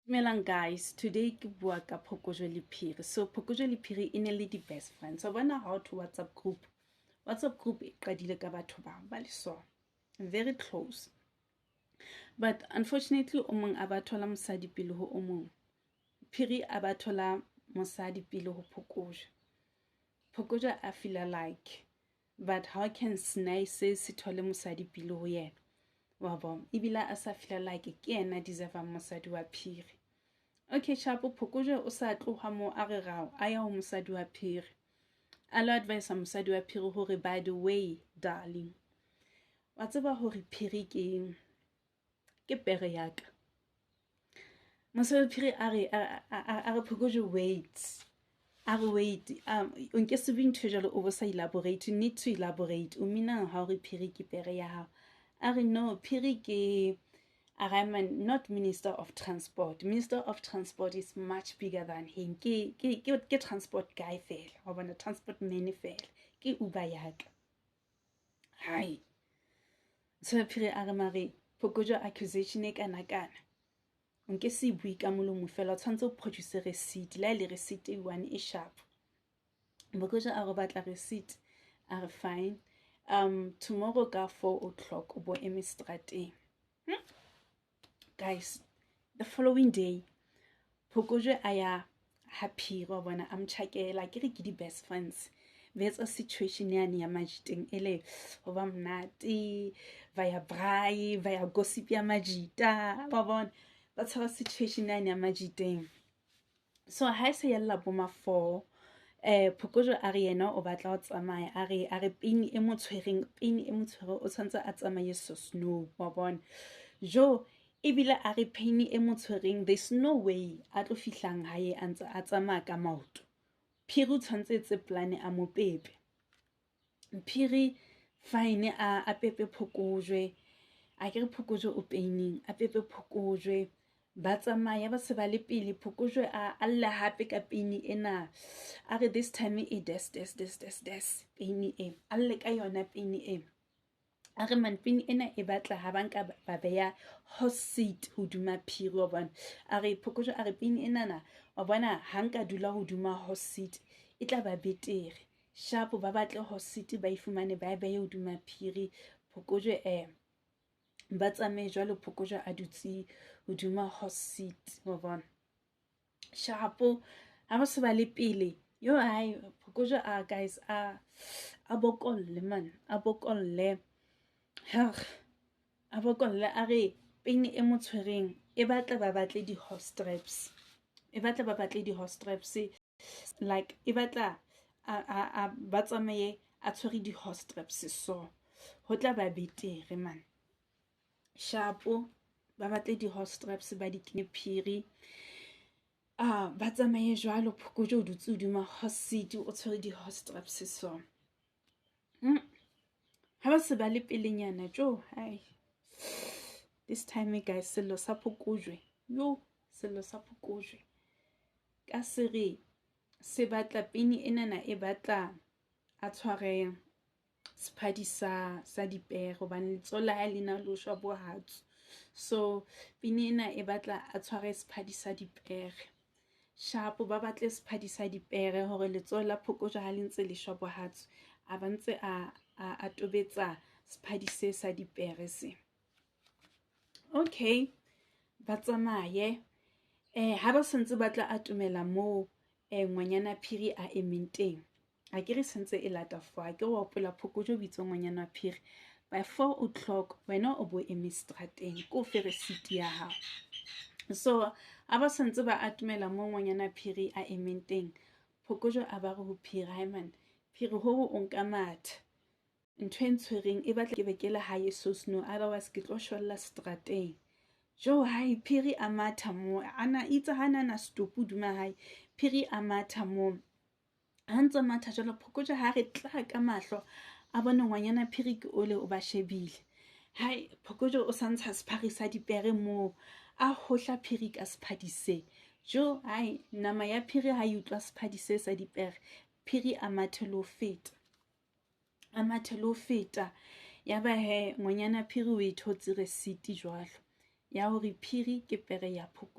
Dumelang guys, today ke bua ka Phokojwe le Phiri. So Phokojwe le Phiri e ne le di-best friends. So bona how to WhatsApp group. WhatsApp group e qadile ka batho ba ba le so very close. But unfortunately o mong a ba thola mosadi pele ho o mong. Phiri a ba thola mosadi pele ho Phokojwe. Phokojwe a feel like, but how can Snai se se thole mosadi pele ho yena? Wa bona, ebile a sa feel like ke yena deservang mosadi wa Phiri. Okay, sharp, Phokojwe o sa tloha mo a re rao a ya ho mosadi wa Phiri. A lo advise mosadi wa Phiri hore, by the way, darling, wa tseba hore Phiri ke pere ya ka. Mosadi wa Phiri a re, Phokojwe, wait. A re, wait, o nke se bue ntho e jwalo o bo sa elaborate, you need to elaborate. O meanang ha o re Phiri ke pere ya hao? A re, no, Phiri ke a re, I'm not minister of transport. Minister of transport is much bigger than him. Ke transport guy fela. Wa bona, transport man fela. Ke Uber ya ka. Hai. So Phiri a re, mare Phokojwe, accusation e kana kana. Nke se bue ka molomo fela, o tshwanetse o produce receipt. Le ha e le receipt e one e sharp. Phokojwe a re batla receipt. A re, fine. Tomorrow ka 4 o'clock o bo eme strateng. Guys, the following day, Phokojwe a ya ha Phiri, wa bona, a mtjhakela ke re ke di-best friends. Ba etsa situation yane ya majiteng ele ho ba monate, ba ya braai, ba ya gossip ya majita, wa bona, ba tshwara situation yane ya majiteng. So ha e se yella bo ma 4, Phokojwe a re yena o batla ho tsamaya, a re pain e mo tshwereng, pain e mo tshwereng, o tshwanetse a tsamaye so snow, wa bona. Jo, ebile a re pain e mo tshwereng, there's no way a tlo fihlang hae a ntse a tsamaya ka maoto. Phiri o tshwanetse etse plan a mo pepe. Phiri, fine, a pepe Phokojwe. A ke re Phokojwe o paining, a pepe Phokojwe, ba tsamaya ba se ba le pele, Phokojwe a lla hape ka pain ena. A re this time e des des des des des pain e a lle ka yona pain e. A re, man, pain ena e batla ha ba nka ba beya horse seat hodima Phiri, wa bona. A re Phokojwe a re pain enana, wa bona, ha nka dula hodima horse seat e tla ba betere. Sharp, ba batle horse seat, ba e fumane, ba e behe hodima Phiri. Phokojwe ba tsamaye jwalo, Phokojwe a dutse hodima horse seat, wa bona. Sharp, ha ba se ba le pele yo, hai, Phokojwe a, guys, a bokolle man, a bokolle, hag a bokolle, a re pain e mo tshwereng e batla ba batle di-horse straps, e batla ba batle di-horse straps, like e batla a ba tsamaye a tshwere di-horse straps, so ho tla ba betere man. Sharp, ba batle di-horse straps, ba di kenye Phiri, a ba tsamaye jwalo. Phokojwe o dutse hodima horse seat, o tshwere di-horse straps. So ha ba se ba le pelenyana, jo, hai, this time, guys, sello sa Phokojwe, yo, sello sa Phokojwe ka se re se batla pain enana e batla a tshware sephadi sa dipere hobane letsoho la hae le na le ho shwa bohatsu. So pain ena e batla a tshware sephadi sa dipere. Sharp, ba batle sephadi sa dipere hore letsoho la Phokojwe ha le ntse le shwa bohatsu, a ba ntse a tobetsa sephadi se sa dipere se. Okay, ba tsamaye. Ha ba santse ba tla atomela moo ngwanyana Phiri a emeng teng, a ke re sentse e lata 4, a ke re wa hopola Phokojwe o bitse ngwanyana wa Phiri by 4 o'clock, wena o bo eme strateng, ke o fe receipt ya hao. So ha ba santse ba atomela moo ngwanyana Phiri a emeng teng, Phokojwe a ba re ho Phiri, hai man, Phiri, hore o nka matha, ntho e ntshwereng e batla ke be ke le hae so snow, otherwise ke tlo shwella strateng. Jo, hai, Phiri a matha mo ana itse ha nana stop hodima hae. Phiri a matha mo, ha ntse matha jwalo, Phokojwe ha re tla ka mahlo a bone ngwanyana Phiri ke ole o ba shebile. Hai, Phokojwe o sa ntsha sephadi sa dipere moo, a hohla Phiri ka sephadi se. Jo, hai, nama ya Phiri ha e utlwa sephadi se sa dipere, Phiri a mathe le ho feta, a mathe le ho feta. Ya ba he ngwanyana Phiri o e thotse receipt jwalo ya hore Phiri ke pere ya Phoko.